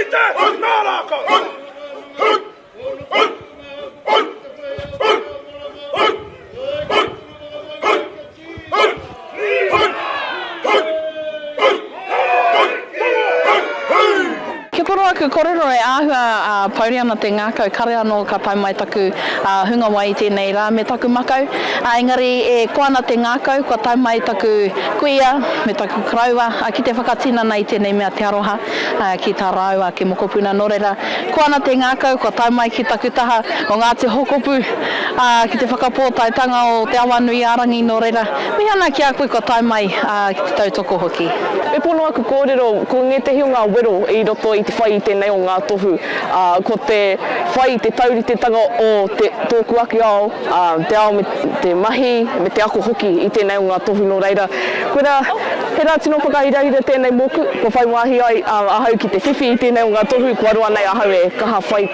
Rite ngā rākau! Kia pono aku korero e āhua pouri ana te ngākau kare anō ka tae mai taku hungawai i tēnei rā me taku makau engari e koa ana te ngākau kua tae mai taku kuia me taku koroua ki te whakatinana i tēnei mea te aroha ki tā rāua ake mokopuna nō reira Koa ana te ngākau kua tae mai ki taku taha o Ngāti Hokopu, ā, ki te whakapōtaetanga o Te Awanui-ā-rangi, nō reira, mihi ana ki a koe kua tae mai, ā, ki te tautoko hoki. Me pono aku kōrero, ko ngētehi o ngā wero i roto i te whai i tēnei o ngā tohu, ā, ko te whai i te tauritetanga o te, tōku ake ao, ā, te ao me te mahi, me te ako hoki i tēnei o ngā tohu nō reira, koirā, he rā tino whakahirahira tēnei mōku, kua whai wāhi ai ahau ki te whiwhi i tēnei o ngā tohu, kua roa nei ahau e kaha whai.